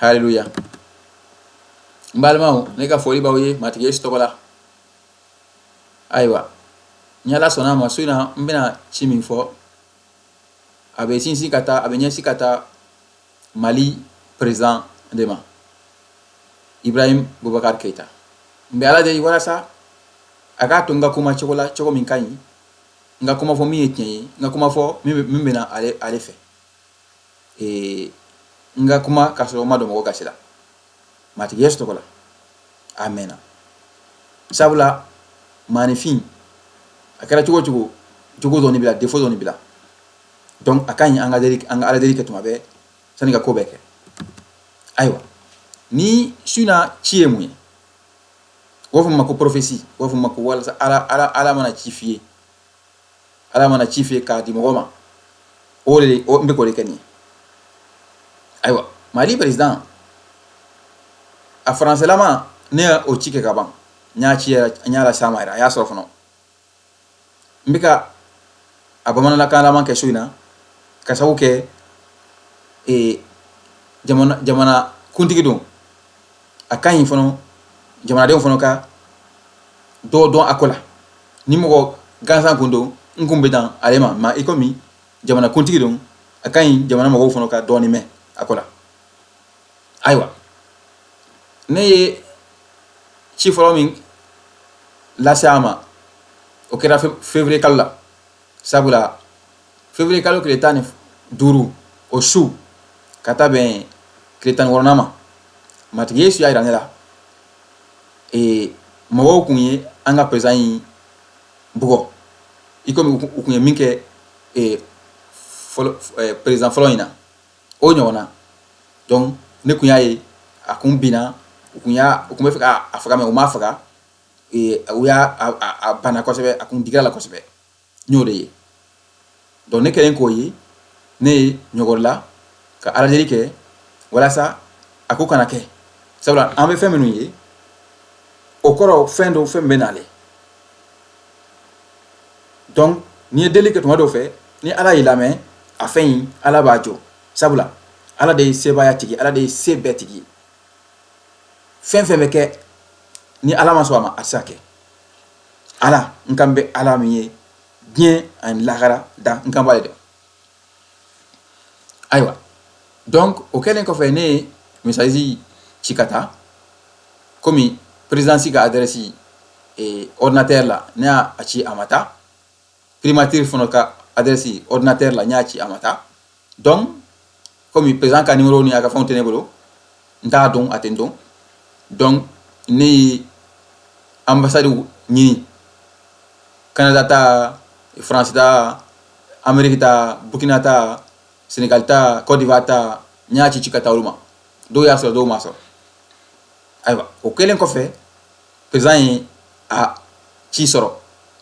Haleluya. N balimaw, ne ka foli b'aw ye Matigi Yesu tɔgɔ la. Ayiwa, ni Ala sɔnna a ma, su in na n bɛna ci min fɔ, a bɛ sinsin ka taa, a bɛ ɲɛsin ka taa Mali président de ma, Ibrahim Boubacar Keita. N bɛ Ala deli walasa a k'a to n ka kuma cogo la, cogo min ka ɲi, n ka kuma fɔ min ye tiɲɛ ye, n ka kuma fɔ min bɛna ale fɛ. N ka kuma k'a sɔrɔ n ma don mɔgɔ gasi la. Matigi Yesu tɔgɔ la, amena. Sabula maaninfin, a kɛra cogo o cogo, jogo dɔ b'i la, défaut dɔ b'i la. Donc a ka ɲi an ka deli, an ka Ala deli kɛ tuma bɛɛ sani ka ko bɛɛ kɛ. Ayiwa, ni su in na ci ye mun ye? U b'a fɔ ma ko prophétie, u b'a fɔ ma ko walasa Ala mana ci f'i ye, Ala mana ci f'i ye k'a di mɔgɔ ma, o de o n bɛ k'o de kɛ nin ye. Ayiwa, Mali président, a faransɛlama, ne y'o ci kɛ ka ban. N y'a ci yɛrɛ, n y'a lase a ma yɛrɛ, a y'a sɔrɔ fana. N bɛ ka a bamanankanlama kɛ su in na ka sababu kɛ jamana kuntigi don. A ka ɲi fana jamanadenw fana ka dɔ dɔn a ko la. Ni mɔgɔ gansan kun don, n kun bɛ dan ale ma, ma i komi jamana kuntigi don, a ka ɲi jamana mɔgɔw fana ka dɔɔnin mɛn a ko la. Ayiwa, ne ye ci fɔlɔ min lase a ma, o kɛra février kalo la. Sabula février kalo tile 15, o su ka taa bɛn tile 16nan ma, Matigi Yesu y'a yira ne la, mɔgɔw kun ye an ka président in bugɔ i komi u kun ye min kɛ fɔlɔ, président fɔlɔ in na, o ɲɔgɔnna. Donc ne kun y'a ye a kun binna, u kun bɛ fɛ k'a faga, mais u m'a faga. U y'a a bana kosɛbɛ, a kun digira la kosɛbɛ. N y'o de ye. Donc ne kɛlen k'o ye, ne ye ɲɔgɔrila ka Ala deli kɛ walasa a ko kana kɛ. Sabula an bɛ fɛn minnu ye, o kɔrɔ fɛn dɔ, fɛn bɛ nalen. Donc n'i ye deli kɛ tuma dɔw fɛ, ni Ala y'i lamɛn, a fɛn in, Ala b'a jɔ. Sabula Ala de ye sebaaya tigi, Ala de ye se bɛɛ tigi ye. Fɛn fɛn bɛ kɛ, ni Ala ma sɔn a ma, a tɛ se ka kɛ. Ala, n kan bɛ Ala min ye diɲɛ ani lahara da, n kan b'ale de. Ayiwa, donc o kɛlen kɔfɛ, ne ye message ci ka taa komi présidence ka adresse ordinateur la, ne y'a ci, a ma taa. Primature fana ka adresse ordinateur la, n y'a ci, a ma taa. Donc komi président ka numéro ni a ka fɛnw tɛ ne bolo, n t'a dɔn, a tɛ n dɔn. Donc ne ye ambassade ɲini, Canada ta, France ta, Amérique ta, Burkina ta, Sénégal ta, Côte d'Ivoire ta, n y'a ci ci ka taa olu ma. Dɔw y'a sɔrɔ, dɔw m'a sɔrɔ. Ayiwa, o kɛlen kɔfɛ, président ye a ci sɔrɔ.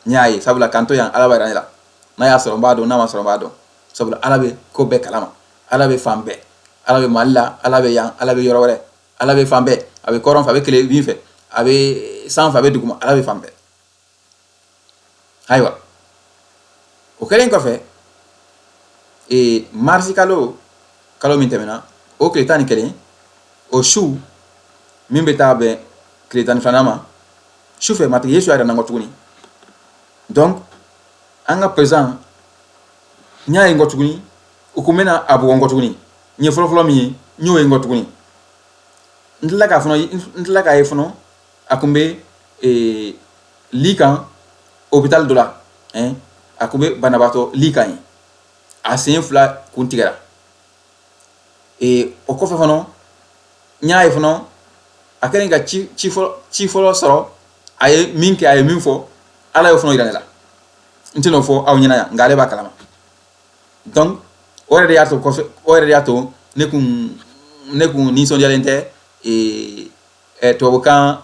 N y'a ye, sabula k'an to yan, Ala b'a yira ne la. N'a y'a sɔrɔ, n b'a dɔn, n'a ma sɔrɔ, n b'a dɔn. Sabula Ala bɛ ko bɛɛ kalama, Ala bɛ fan bɛɛ. Ala bɛ Mali la, Ala bɛ yan, Ala bɛ yɔrɔ wɛrɛ, Ala bɛ fan bɛɛ. A bɛ kɔrɔn fɛ, a bɛ tilebin fɛ, a bɛ san fɛ, a bɛ duguma, Ala bɛ fan bɛɛ. Ayiwa, o kɛlen kɔfɛ, marisi kalo, kalo min tɛmɛna, o tile 11, o su min bɛ taa bɛn tile 12nan ma, su fɛ, Matigi Yesu y'a yira n na tuguni. Donc an ka président, n y'a ye n kɔ tuguni, u kun bɛna a bugɔ n kɔ tuguni. N ye fɔlɔfɔlɔ min ye, n y'o ye n kɔ tuguni. N tilala k'a ye fana, a kun bɛ lit kan hôpital dɔ la, a kun bɛ banabaatɔ lit kan yen, a sen fila kun tigɛra. O kɔfɛ fana, n y'a ye fana, a kɛlen ka ci fɔlɔ sɔrɔ, a ye min kɛ, a ye min fɔ, Ala y'o fana yira ne la. N tɛn'o fɔ aw ɲɛna yan, nka ale b'a kalama. Donc o yɛrɛ de y'a to kɔfɛ, o yɛrɛ de y'a to ne kun nisɔndiyalen tɛ tubabukan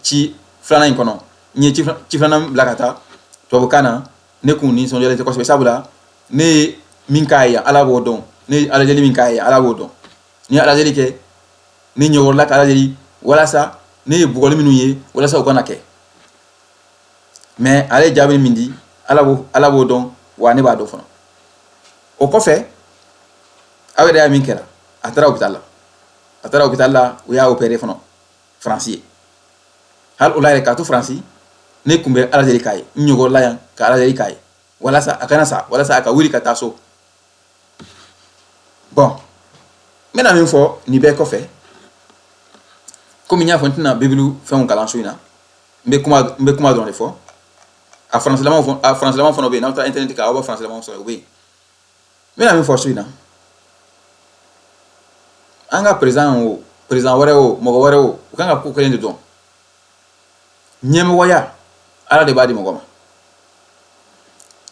ci filanan in kɔnɔ. N ye ci filanan bila ka taa tubabukan na, ne kun nisɔndiyalen tɛ kosɛbɛ. Sabula ne ye min k'a ye yan, Ala b'o dɔn. Ne ye Ala deli min k'a ye, Ala b'o dɔn. Ni ye Ala deli kɛ, ne ɲɛwɔrɔla ka Ala deli walasa ne ye bugɔli minnu ye, walasa o kana kɛ. Mais ale ye jaabi min di, Ala b'o dɔn, wa ne b'a dɔn fana. O kɔfɛ, aw yɛrɛ y'a min kɛra, a taara hôpital la. A taara hôpital la, u y'a opéré fana Faransi ye. Hali o la yɛrɛ, k'a to Faransi, ne tun bɛ Ala deli k'a ye, n ɲɔgɔrɔla yan ka Ala deli k'a ye walasa a kana sa, walasa a ka wuli ka taa so. Bon, n bɛna min fɔ nin bɛɛ kɔfɛ, komi n y'a fɔ, n tɛna Bibulu fɛnw kalan su in na. N bɛ kuma dɔrɔn de fɔ. A faransilamaw fana bɛ yen. N'aw taara internet kan, aw bɛ faransilamaw sɔrɔ, o bɛ yen. N bɛna min fɔ su in na, an ka président o, président wɛrɛ o, mɔgɔ wɛrɛ o, u kan ka ko kelen de dɔn: ɲɛmɔgɔya, Ala de b'a di mɔgɔ ma.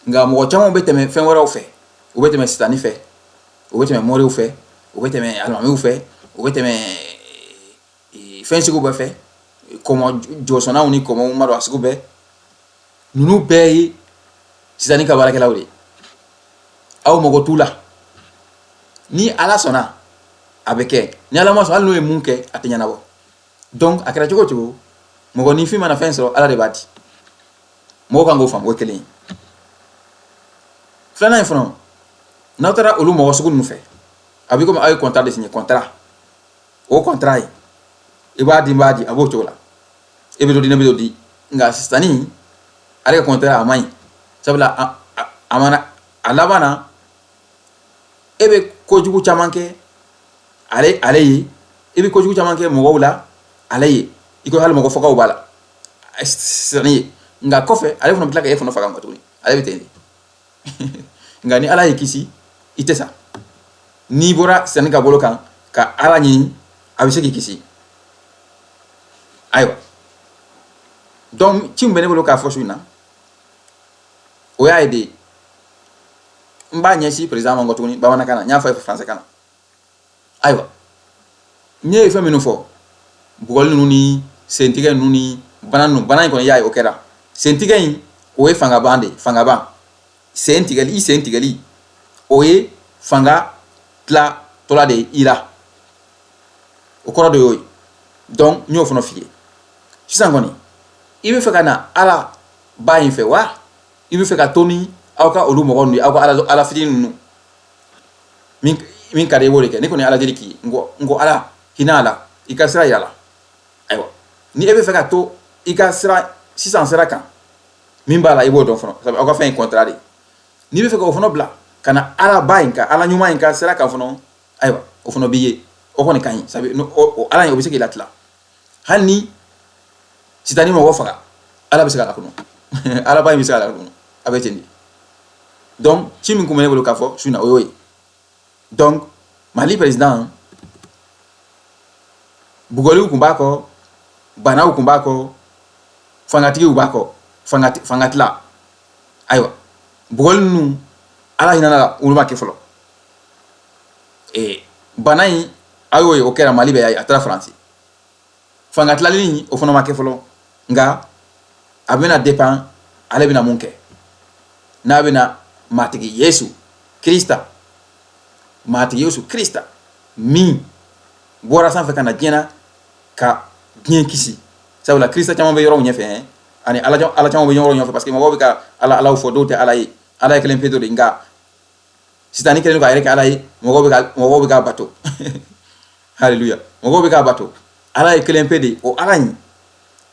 Nka mɔgɔ caman bɛ tɛmɛ fɛn wɛrɛw fɛ. U bɛ tɛmɛ sitani fɛ, u bɛ tɛmɛ moriw fɛ, u bɛ tɛmɛ alimamiw fɛ, u bɛ tɛmɛ fɛn sugu bɛɛ fɛ, kɔmɔ jɔsɔnnaw ni kɔmɔw ma don a sugu bɛɛ. Ninnu bɛɛ ye sitani ka baarakɛlaw de ye. Aw mago t'u la. Ni Ala sɔnna, a bɛ kɛ. Ni Ala ma sɔn, hali n'o ye mun kɛ, a tɛ ɲɛnabɔ. Donc a kɛra cogo o cogo, mɔgɔninfin mana fɛn sɔrɔ, Ala de b'a di. Mɔgɔw kan k'o faamu. O ye kelen ye. Filanan ye fana, n'aw taara olu mɔgɔ sugu ninnu fɛ, a bɛ komi aw ye contrat de signé. Contrat o contrat ye, i b'a di, n b'a di, a b'o cogo la. E bɛ dɔ di, ne bɛ dɔ di. Nka sisanni, ale ka contrat a man ɲi, sabula a mana a laban na, e bɛ kojugu caman kɛ ale ye, i bɛ kojugu caman kɛ mɔgɔw la ale ye, i ko hali mɔgɔ fagaw b'a la sisanni ye. Nka kɔfɛ, ale fana bɛ tila ka e fana faga tuguni. Ale bɛ ten de. Nka ni Ala y'i kisi, i tɛ sa. N'i bɔra sitanɛ ka bolo kan ka Ala ɲini, a bɛ se k'i kisi. Ayiwa, donc ci min bɛ ne bolo k'a fɔ su in na, o y'a ye de, n b'a ɲɛsin président ma kɔ tuguni bamanankan na. N y'a fɔ a ye français kan na. Ayiwa, n ye fɛn minnu fɔ, bugɔli ninnu ni sentigɛ ninnu ni bana ninnu, bana in kɔni, y'a ye o kɛra. Sentigɛ in, o ye fangaban de ye. Fangaban, sen tigɛli, i sen tigɛli, o ye fanga tilatɔla de ye i la. O kɔrɔ de y'o ye. Donc n y'o fana f'i ye. Sisan kɔni, i bɛ fɛ ka na Ala ba in fɛ wa, i bɛ fɛ ka to ni aw ka olu mɔgɔ ninnu ye, aw ka ala fitinin ninnu, min ka di i b'o de kɛ. Ne kɔni ye Ala deli k'i ye, n ko Ala hinɛ a la, i ka sira yira la. Ayiwa, ni e bɛ fɛ ka to i ka sira sisan sira kan, min b'a la, i b'o dɔn fɔlɔ, sabu aw ka fɛn ye contrat de ye. N'i bɛ fɛ k'o fana bila ka na Ala ba in kan, Ala ɲuman in ka sira kan fana, ayiwa, o fana b'i ye. O kɔni ka ɲi, sabu o Ala in, o bɛ se k'i latila. Hali ni sitani mɔgɔ faga, Ala bɛ se k'a lakunu, Ala ba in bɛ se k'a lakunu. A bɛ ten de. Donc ci min kun bɛ ne bolo k'a fɔ su in na, o y'o ye. Donc Mali président, bugɔliw kun b'a kɔ, banaw kun b'a kɔ, fangatigiw b'a kɔ, fangatila. Ayiwa, bugɔli ninnu, Ala hinɛ la, olu ma kɛ fɔlɔ. Bana in, a y'o ye, o kɛra Mali bɛɛ y'a ye, a taara Faransi. Fanga tilali, o fana ma kɛ fɔlɔ. Nka a bɛna dépend ale bɛna mun kɛ, n'a bɛna Matigi Yesu Krista, Matigi Yesu Krista min bɔra sanfɛ ka na diɲɛ na ka diɲɛ kisi. Sabula Krista caman bɛ yɔrɔw ɲɛfɛ, ani ala caman bɛ yɔrɔw ɲɛfɛ, parce que mɔgɔw bɛ ka ala alaw fɔ, dɔw tɛ Ala ye. Ala ye kelen pe de. Nka sitani kɛlen don k'a yɛrɛ kɛ Ala ye, mɔgɔw bɛ k'a bato. Haleluya, mɔgɔw bɛ k'a bato. Ala ye kelen pe de. O Ala in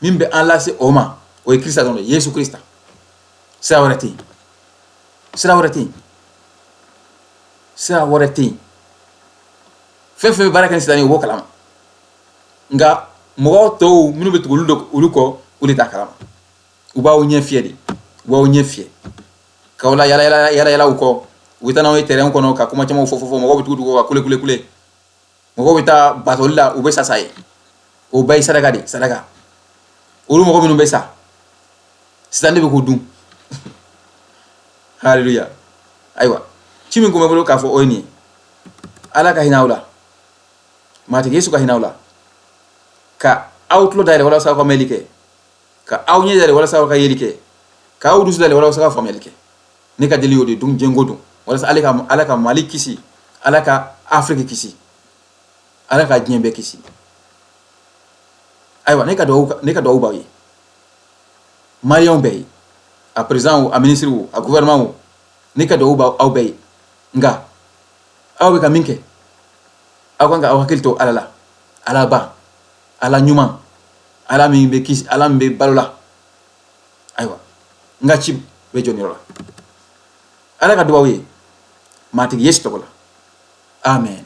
min bɛ an lase o ma, o ye Krista dɔrɔn de ye, Yesu Krista. Sira wɛrɛ tɛ yen, sira wɛrɛ tɛ yen, sira wɛrɛ tɛ yen. Fɛn fɛn bɛ baara kɛ ni sisan ye, o b'o kalama. Nka mɔgɔ tɔw minnu bɛ tugu olu olu kɔ, o de t'a kalama. U b'aw ɲɛ fiyɛ de, u b'aw ɲɛ fiyɛ k'aw la yala yala yala yala u kɔ. U bɛ taa n'aw ye terrain kɔnɔ ka kuma camanw fɔ fɔ fɔ. Mɔgɔw bɛ tugu tugu ka kule kule kule. Mɔgɔw bɛ taa batoli la, u bɛ sa sa ye. O bɛɛ ye saraka de, saraka. Olu mɔgɔ minnu bɛ sa sisan, ne bɛ k'u dun. Haleluya. Ayiwa, ci min kun bɛ bolo k'a fɔ, o ye nin ye. Ala ka hinɛ aw la, Matigi Yesu ka hinɛ aw la, ka aw tulo dayɛlɛ walasa aw ka mɛnli kɛ, ka aw ɲɛ dayɛlɛ walasa aw ka yeli kɛ, ka aw dusu dayɛlɛ walasa aw ka faamuyali kɛ. Ne ka deli y'o de dun diɲɛ ko dun, walasa ale ka Ala ka Mali kisi, Ala ka Afiriki kisi, Ala ka diɲɛ bɛɛ kisi. Ayiwa, ne ka duwawu b'aw ye, Maliyɛnw bɛɛ ye, a président o, a ministre o, a gouvernement o, ne ka duwawu b'aw bɛɛ ye. Nka aw bɛ ka min kɛ, aw kan ka aw hakili to Ala la. Alaba, Ala ɲuman, Ala min bɛ kisi, Ala min bɛ balo la. Ayiwa, n ka ci bɛ jɔ nin yɔrɔ la. Ala ka dugawu ye Matigi Yesu tɔgɔ la, amen.